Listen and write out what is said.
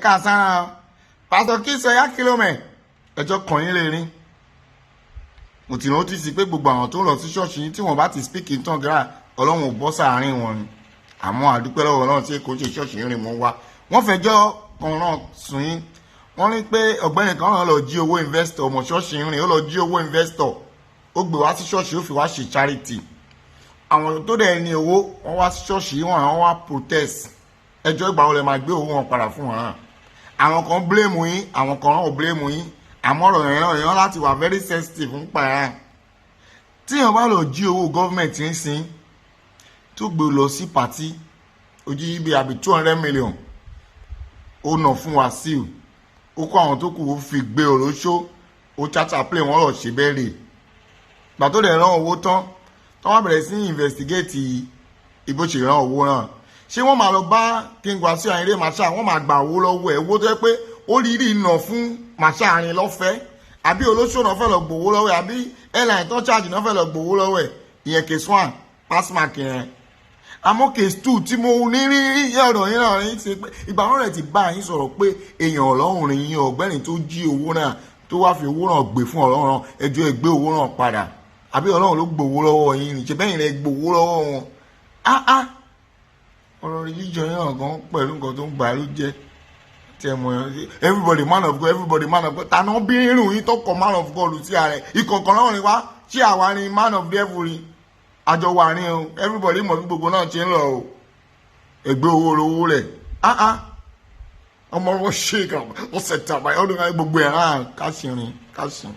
Káàsán, Pásítọ̀ Kings Oyakhilome. Ẹjọ́ kàn yín lè rin. Mo ti notice pé gbogbo àwọn tó ń lọ sí ṣọ́ọ̀ṣì yín, tí wọ́n bá ti speak in tongue rà, Ọlọ́run ò bọ́ sáàárín wọn ni. Àmọ́ àdúpẹ́ lọ́wọ́ náà tí kò ṣe ṣọ́ọ̀ṣì rìn mọ́ wa. Wọ́n fẹjọ́ kan náà sùn yín. Wọ́n ní pé ọ̀gbẹ́ni kan náà lọ jí owó investor ọmọ ṣọ́ọ̀ṣì rìn. Ó lọ jí owó investor, ó gbé wá sí ṣọ́ọ̀ṣì, ó fi wá ṣe charity. Àwọn tó dẹ̀ ní owó, wọ́n wá sí ṣọ́ọ̀ṣì wọn, àwọn wá protest. Ẹjọ́, ìgbà wo lẹ máa gbé owó wọn padà fún wọn? Àwọn kan blame yín, àwọn kan náà ò blame yín. Àmọ́ ọ̀rọ̀ yẹn náà yẹn láti wà very sensitive ń pa ẹ̀. Tí èèyàn bá lọ jí owó gọ́ọ̀mẹ̀ntì ń sìn, tó gbé lọ sí party, ojú yìí bí àbí 200 million, ó nà fún Wàsíù, ó kó àwọn tó kù, ó fi gbé olóṣó, ó charter plane, wọ́n lọ ṣe bẹ́ẹ̀ rè. Gbà tó dẹ̀ rán owó tán, tó wọ́n bẹ̀rẹ̀ sí investigate ibo ṣe rán owó náà, ṣé wọ́n máa lọ bá King Wàsíù Ayinde Marshal, wọ́n máa gba owó lọ́wọ́ ẹ̀, owó tó yẹ pé ó rí rí nà fún Marshal àárín lọ́fẹ̀ẹ́, àbí olóṣó náà fẹ́ lọ gbowó lọ́wọ́ ẹ̀, àbí airline tó charge náà fẹ́ lọ gbowó lọ́wọ́ ẹ̀? Ìyẹn case one, pass mark yẹn. Àmọ́ case two tí mo ní rí ọ̀rọ̀ yín náà ní ṣe pé ìgbà wọn rẹ̀ ti bá yín sọ̀rọ̀ pé èèyàn Ọlọ́run yín, ọ̀gbẹ́ni tó jí owó náà, tó wá fi owó náà gbé fún Ọlọ́run, ẹjọ́ ẹ gbé owó náà padà, àbí Ọlọ́run ló gbowó lọ́wọ́ yín ní ṣe bẹ́yìn rẹ̀ gbowó lọ́wọ́ wọn? Ah ah, ọ̀rọ̀ religion yẹn náà gan pẹ̀lú nǹkan tó ń gbà ló jẹ́ tí ẹ mọ̀ ẹ́. Everybody man of God, everybody man of God. Tànà bí irun yín tó kọ man of God sí ààrẹ ìkọ̀ọ̀kan náà ni wá. Ṣé àwa ni man of devil ni? Àjọ wà ní o. Everybody mọ̀ bí gbogbo náà ṣe ń lọ o. Ẹgbẹ́ owó lówó rẹ̀. Ah ah, ọmọ wọn ṣe kàn ó ṣe tàbá ọdún gbogbo ẹ̀ hàn kásìrìn kásìn.